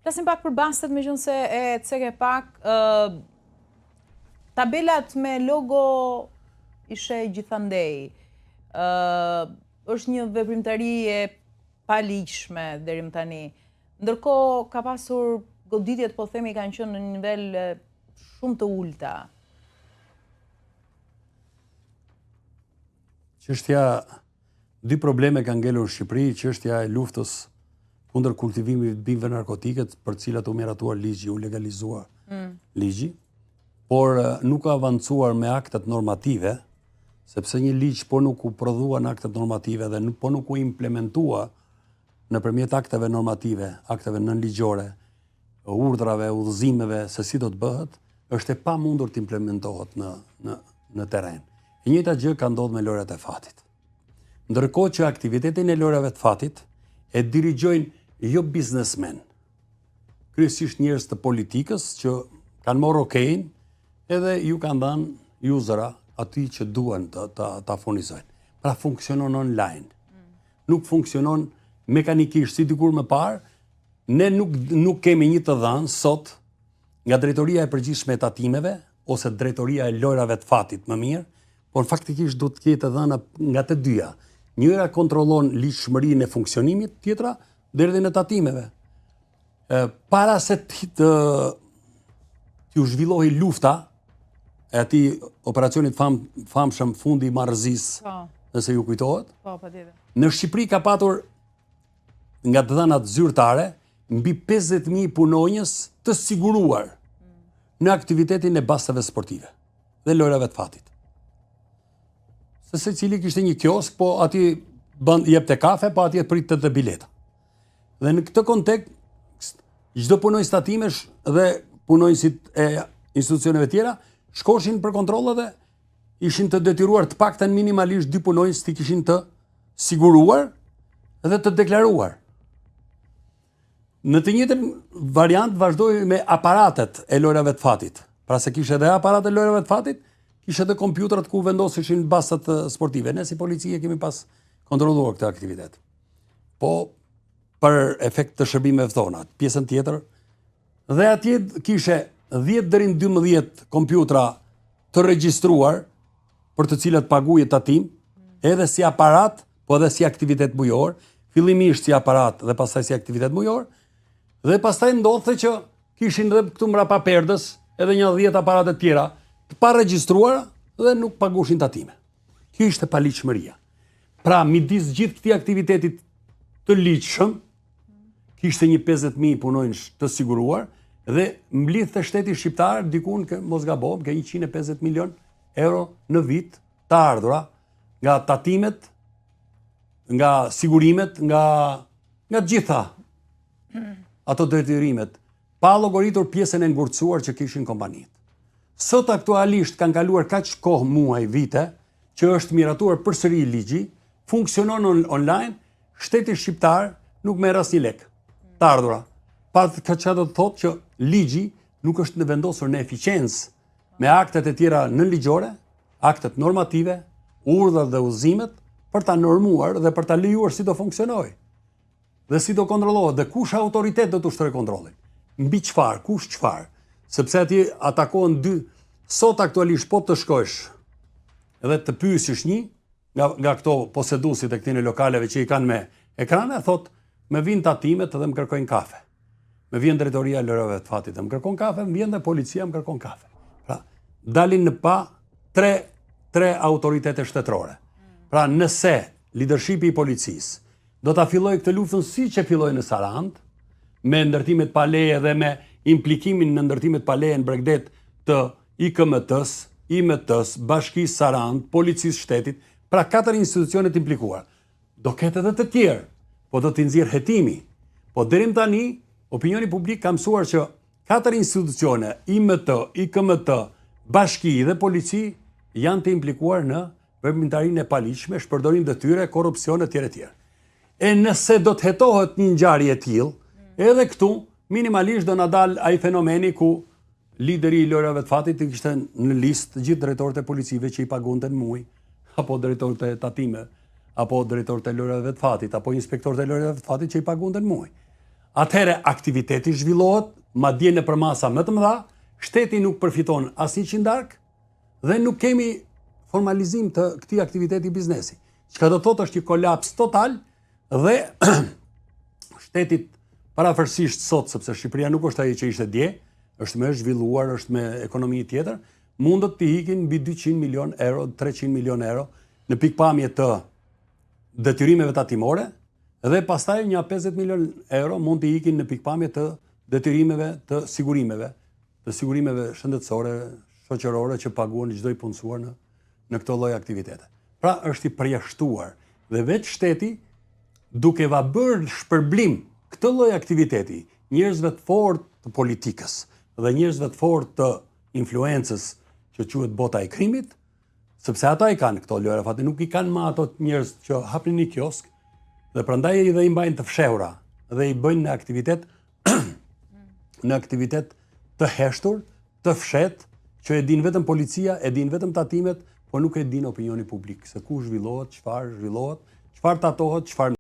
Flasim pak për bastet, meqenëse e ceke pak. Tabelat me logo i sheh gjithandej. Është një veprimtari e paligjshme deri më tani. Ndërkohë ka pasur goditjet, po themi, kanë qenë në një nivel shumë të ulëta. Çështja dy probleme kanë ngelur në Shqipëri, çështja e luftës kundër kultivimit të bimëve narkotike, për të cilat u miratua ligji, u legalizua mm. ligji, por nuk u avancuar me aktet normative, sepse një ligj po nuk u prodhua në aktet normative dhe nuk, po nuk u implementua nëpërmjet akteve normative, akteve nënligjore, urdhrave, udhëzimeve se si do të bëhet, është e pamundur të implementohet në në në terren. E njëjta gjë ka ndodhur me lojrat e fatit. Ndërkohë që aktivitetin e lojrave të fatit e dirigjojnë jo biznesmen, kryesisht njerëz të politikës që kanë marrë okejin edhe ju kanë dhënë usera atij që duan të, të, ta furnizojnë. Pra funksionon online. Nuk funksionon mekanikisht si dikur më parë, Ne nuk nuk kemi një të dhënë sot nga Drejtoria e Përgjithshme e Tatimeve ose Drejtoria e Lojrave të Fatit më mirë, por faktikisht duhet të ketë të dhëna nga të dyja. Njëra kontrollon ligjshmërinë e funksionimit, tjetra derdhjen e tatimeve. Ë para se të të t'ju zhvillohej lufta e atij operacionit fam, famshëm fundi i marrëzisë, po. nëse ju kujtohet. Po, patjetër. Në Shqipëri ka patur nga të dhënat zyrtare, mbi 50.000 punonjës të siguruar në aktivitetin e basteve sportive dhe lojrave të fatit. Se secili kishte një kiosk, po aty bën jepte kafe, po atje pritte të bileta. Dhe në këtë kontekst, çdo punonjës tatimesh dhe punonjësit e institucioneve tjera shkoshin për kontrolle dhe ishin të detyruar të paktën minimalisht dy punonjës t'i kishin të siguruar dhe të deklaruar. Në të njëjtën variant vazhdoi me aparatet e lojrave të fatit. Pra se kishte edhe aparatet e lojrave të fatit, kishte edhe kompjuterat ku vendoseshin bastet sportive. Ne si polici e kemi pas kontrolluar këtë aktivitet. Po për efekt të shërbimeve tona, pjesën tjetër dhe atje kishe 10 deri në 12 kompjutra të regjistruar për të cilat paguhej tatim, edhe si aparat, po edhe si aktivitet mujor, fillimisht si aparat dhe pastaj si aktivitet mujor, dhe pastaj ndodhte që kishin edhe këtu mbrapa perdës edhe një 10 aparate të tjera të paregjistruara dhe nuk pagushin tatime. Kjo ishte paligjshmëria. Pra, midis gjithë këtij aktivitetit të ligjshëm, kishte një 50.000 punonjës të siguruar dhe mblidhte shteti shqiptar diku në mos gabohem, ke 150 milion euro në vit të ardhura nga tatimet, nga sigurimet, nga nga të gjitha ato detyrimet, pa llogaritur pjesën e ngurtësuar që kishin kompanitë. Sot aktualisht kanë kaluar kaq kohë muaj, vite, që është miratuar përsëri ligji, funksionon on online, shteti shqiptar nuk merr asnjë lek të ardhura. Pa ka çfarë do të thotë që ligji nuk është në vendosur në eficiencë me aktet e tjera nënligjore, aktet normative, urdhrat dhe udhëzimet për ta normuar dhe për ta lejuar si do funksionojë dhe si do kontrollohet dhe kush autoritet do të ushtrojë kontrollin. Mbi çfarë, kush çfarë? Sepse atje atakohen dy sot aktualisht po të shkosh edhe të pyesësh një nga nga këto poseduesit e këtyre lokaleve që i kanë me ekrane, thotë, më vijnë tatimet dhe më kërkojnë kafe. Më vjen drejtoria e lojrave të fatit dhe më kërkon kafe, më vjen dhe policia më kërkon kafe. Pra, dalin në pah tre tre autoritete shtetërore. Pra, nëse leadershipi i policisë do ta fillojë këtë luftën siç e filloi në Sarandë, me ndërtimet pa leje dhe me implikimin në ndërtimet pa leje në bregdet të IKMT-së, IMT-së, Bashkisë Sarandë, Policisë Shtetit, pra katër institucione të implikuara. Do ketë edhe të tjerë, po do t'i nxjerrë hetimi. Po deri më tani, opinioni publik ka mësuar që katër institucione, IMT, IKMT, Bashki dhe Polici janë të implikuar në veprimtarinë e paligjshme, shpërdorim detyre, korrupsion etj etj. E nëse do të hetohet një ngjarje e tillë, edhe këtu minimalisht do na dalë ai fenomeni ku lideri i lojrave të fatit i kishte në listë të gjithë drejtorët e policive që i paguante në muaj, apo drejtorët e tatime, apo drejtorët e lojrave të fatit, apo inspektorët e lojrave të fatit që i paguante në muaj. Atëherë aktiviteti zhvillohet, madje në përmasa më të mëdha, shteti nuk përfiton asnjë qindarkë dhe nuk kemi formalizim të këtij aktiviteti biznesi. Çka do të thotë është një kolaps total dhe shtetit parafërsisht sot, sepse Shqipëria nuk është ajo që ishte dje, është më e zhvilluar, është me ekonomi tjetër, mundet t'i ikin mbi 200 milion euro, 300 milion euro në pikëpamje të detyrimeve tatimore dhe pastaj nja 50 milion euro mund t'i ikin në pikëpamje të detyrimeve të sigurimeve, të sigurimeve shëndetësore, shoqërore që paguan çdo i punësuar në në këto lloj aktivitete. Pra është i përjashtuar dhe vetë shteti duke ua bërë shpërblim këtë lloj aktiviteti njerëzve të fortë të politikës dhe njerëzve të fortë të influencës që quhet bota e krimit, sepse ata i kanë këto lojra fati, nuk i kanë më ato njerëz që hapin një kiosk dhe prandaj edhe i mbajnë të fshehura dhe i bëjnë në aktivitet në aktivitet të heshtur, të fshehtë, që e din vetëm policia, e din vetëm tatimet, por nuk e din opinioni publik se ku zhvillohet, çfarë zhvillohet, çfarë tatohet, çfarë.